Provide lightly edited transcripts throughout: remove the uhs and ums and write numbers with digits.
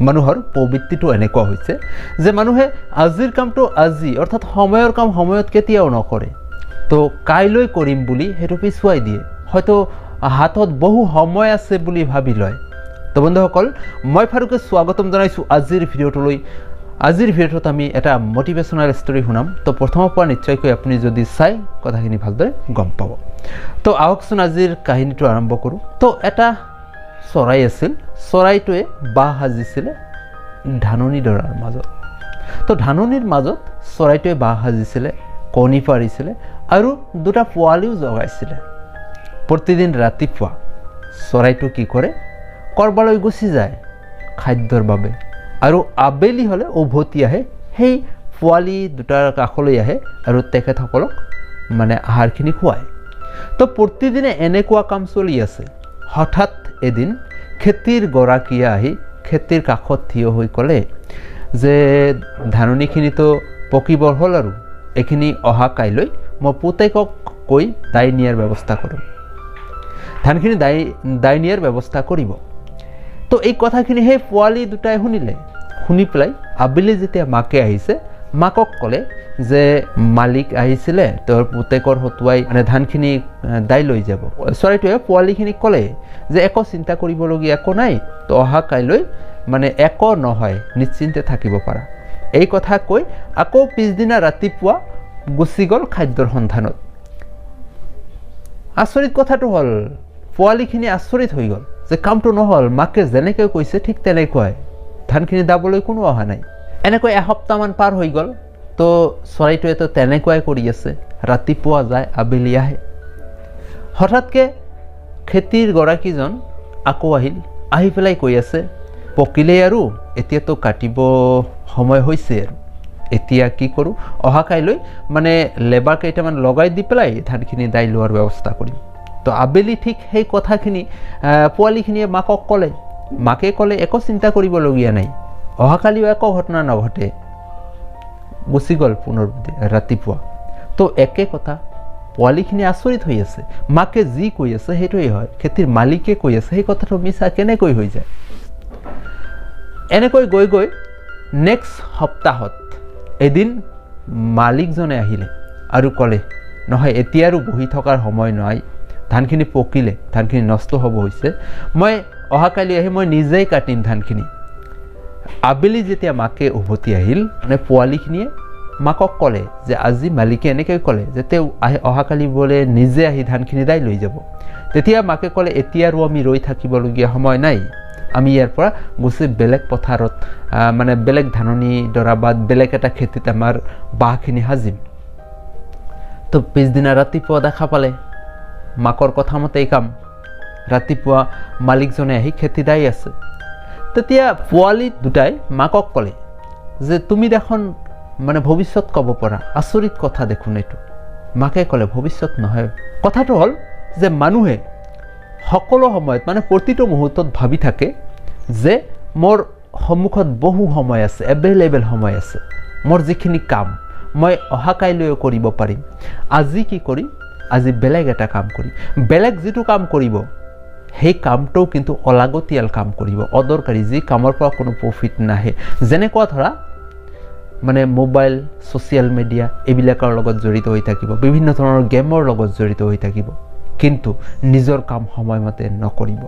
মানুহৰ প্ৰবৃত্তিটো এনেকুৱা হৈছে যে মানুহে আজিৰ কামটো আজি, অৰ্থাৎ সময়ৰ কাম সময়ত কেতিয়াও নকৰে। তো কাইলৈ কৰিম বুলি সেইটো পিছুৱাই দিয়ে, হয়তো হাতত বহু সময় আছে বুলি ভাবি লয়। তো বন্ধুসকল, মই ফাৰুকে স্বাগতম জনাইছোঁ আজিৰ ভিডিঅ'টোলৈ। আজিৰ ভিডিঅ'টোত আমি এটা মটিভেশ্যনেল ষ্টৰী শুনাম। তো প্ৰথমৰ পৰা নিশ্চয়কৈ আপুনি যদি চাই কথাখিনি ভালদৰে গম পাব। তো আহকচোন আজিৰ কাহিনীটো আৰম্ভ কৰোঁ। তো এটা চৰাই আছিল, চৰাইটোৱে বাহ সাজিছিলে ধাননি ডৰাৰ মাজত। তো ধাননিৰ মাজত চৰাইটোৱে বাহ সাজিছিলে, কণী পাৰিছিলে আৰু দুটা পোৱালিও জগাইছিলে। প্ৰতিদিন ৰাতিপুৱা চৰাইটো কি কৰে, ক'ৰবালৈ গুচি যায় খাদ্যৰ বাবে আৰু আবেলি হ'লে উভতি আহে, সেই পোৱালি দুটাৰ কাষলৈ আহে আৰু তেখেতসকলক মানে আহাৰখিনি খুৱায়। তো প্ৰতিদিনে এনেকুৱা কাম চলি আছে। হঠাৎ এদিন খেতিৰ গৰাকীয়ে আহি খেতিৰ কাষত থিয় হৈ ক'লে যে ধাননিখিনিতো পকিবৰ হ'ল আৰু এইখিনি অহা কাইলৈ মই পুতেকক কৈ দাই নিয়াৰ ব্যৱস্থা কৰিম, ধানখিনি দাই নিয়াৰ ব্যৱস্থা কৰিব। তো এই কথাখিনি সেই পোৱালি দুটাই শুনিলে। শুনি পেলাই আবেলি যেতিয়া মাকে আহিছে, মাকক ক'লে যে মালিক আহিছিলে, তেওঁৰ পুতেকৰ হতুৱাই মানে ধানখিনি দাই লৈ যাব। চৰাইটোৱে পোৱালিখিনিক ক'লে যে একো চিন্তা কৰিবলগীয়া একো নাই, তো অহা কাইলৈ মানে একো নহয়, নিশ্চিন্তে থাকিব পাৰা। এই কথা কৈ আকৌ পিছদিনা ৰাতিপুৱা গুচি গ'ল খাদ্যৰ সন্ধানত। আচৰিত কথাটো হ'ল, পোৱালিখিনি আচৰিত হৈ গ'ল যে কামটো নহ'ল, মাকে যেনেকৈ কৈছে ঠিক তেনেকুৱাই, ধানখিনি দাবলৈ কোনো অহা নাই। এনেকৈ এসপ্তাহমান পাৰ হৈ গ'ল। তো চৰাইটোৱেতো তেনেকুৱাই কৰি আছে, ৰাতিপুৱা যায় আবেলি আহে। হঠাৎকৈ খেতিৰ গৰাকীজন আকৌ আহিল, আহি পেলাই কৈ আছে পকিলেই আৰু এতিয়াতো কাটিব সময় হৈছে আৰু এতিয়া কি কৰোঁ, অহা কাইলৈ মানে লেবাৰ কেইটামান লগাই দি পেলাই ধানখিনি দাই লোৱাৰ ব্যৱস্থা কৰিম। তো আবেলি ঠিক সেই কথাখিনি পোৱালিখিনিয়ে মাকক ক'লে। মাকে ক'লে একো চিন্তা কৰিবলগীয়া নাই, অহাকালিও একো ঘটনা নঘটে। গুচি গ'ল পুনৰ ৰাতিপুৱা। তো একে কথা, পোৱালিখিনি আচৰিত হৈ আছে, মাকে যি কৈ আছে সেইটোৱেই হয়, খেতিৰ মালিকে কৈ আছে সেই কথাটো মিছা কেনেকৈ হৈ যায়। এনেকৈ গৈ গৈ নেক্সট সপ্তাহত এদিন মালিকজনে আহিলে আৰু ক'লে নহয়, এতিয়া আৰু বহি থকাৰ সময় নাই, ধানখিনি পকিলে, ধানখিনি নষ্ট হ'ব হৈছে, মই অহাকালি আহি মই নিজেই কাটিম ধানখিনি। আবেলি যেতিয়া মাকে উভতি আহিল, মানে পোৱালিখিনিয়ে মাকক ক'লে যে আজি মালিকে এনেকৈ ক'লে যে তেওঁ আহি অহাকালি বোলে নিজে আহি ধানখিনি দাই লৈ যাব। তেতিয়া মাকে ক'লে এতিয়া আৰু আমি ৰৈ থাকিবলগীয়া সময় নাই, আমি ইয়াৰ পৰা গুচি বেলেগ পথাৰত মানে বেলেগ ধাননি ডৰা বা বেলেগ এটা খেতিত আমাৰ বাঁহখিনি সাজিম। তো পিছদিনা ৰাতিপুৱা দেখা পালে মাকৰ কথা মতে এই কাম। ৰাতিপুৱা মালিকজনে আহি খেতি দাই আছে। তেতিয়া পোৱালি দুটাই মাকক ক'লে যে তুমি দেখোন মানে ভৱিষ্যত ক'ব পৰা, আচৰিত কথা দেখোন এইটো। মাকে ক'লে ভৱিষ্যত নহয়, কথাটো হ'ল যে মানুহে সকলো সময়ত মানে প্ৰতিটো মুহূৰ্তত ভাবি থাকে যে মোৰ সন্মুখত বহু সময় আছে, এভেইলেবল সময় আছে, মোৰ যিখিনি কাম মই অহা কাইলৈও কৰিব পাৰিম, আজি কি কৰিম, আজি বেলেগ এটা কাম কৰিম। বেলেগ যিটো কাম কৰিব সেই কামটোও কিন্তু অলাগতিয়াল কাম কৰিব, অদৰকাৰী, যি কামৰ পৰা কোনো প্ৰফিট নাহে। যেনেকুৱা ধৰা মানে মোবাইল, ছ'চিয়েল মিডিয়া এইবিলাকৰ লগত জড়িত হৈ থাকিব, বিভিন্ন ধৰণৰ গেমৰ লগত জড়িত হৈ থাকিব, কিন্তু নিজৰ কাম সময়মতে নকৰিব।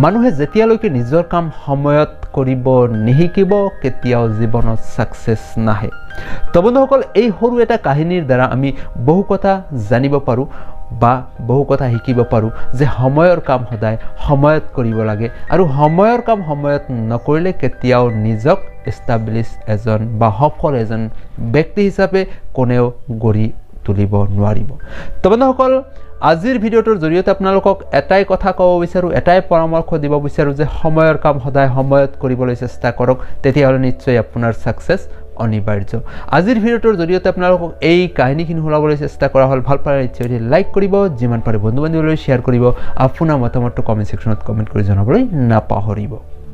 মানুহে যেতিয়ালৈকে নিজৰ কাম সময়ত কৰিব নিশিকিব কেতিয়াও জীৱনত ছাকচেছ নাহে। তো বন্ধুসকল, এই সৰু এটা কাহিনীৰ দ্বাৰা আমি বহু কথা জানিব পাৰোঁ বা বহু কথা শিকিব পাৰোঁ যে সময়ৰ কাম সদায় সময়ত কৰিব লাগে আৰু সময়ৰ কাম সময়ত নকৰিলে কেতিয়াও নিজক এষ্টাব্লিছ এজন বা সফল এজন ব্যক্তি হিচাপে কোনেও গঢ়ি তুলিব নোৱাৰিব। তো বন্ধুসকল, আজিৰ ভিডিঅ'টোৰ জৰিয়তে আপোনালোকক এটাই কথা ক'ব বিচাৰোঁ, এটাই পৰামৰ্শ দিব বিচাৰোঁ যে সময়ৰ কাম সদায় সময়ত কৰিবলৈ চেষ্টা কৰক, তেতিয়াহ'লে নিশ্চয় আপোনাৰ ছাকচেছ অনিবাৰ্য। আজিৰ ভিডিঅ'টোৰ জৰিয়তে আপোনালোকক এই কাহিনীখিনি শুনাবলৈ চেষ্টা কৰা হ'ল। ভাল পালে নিশ্চয় লাইক কৰিব, যিমান পাৰে বন্ধু বান্ধৱীলৈ শ্বেয়াৰ কৰিব, আপোনাৰ মতামতটো কমেণ্ট ছেকশ্যনত কমেণ্ট কৰি জনাবলৈ নাপাহৰিব।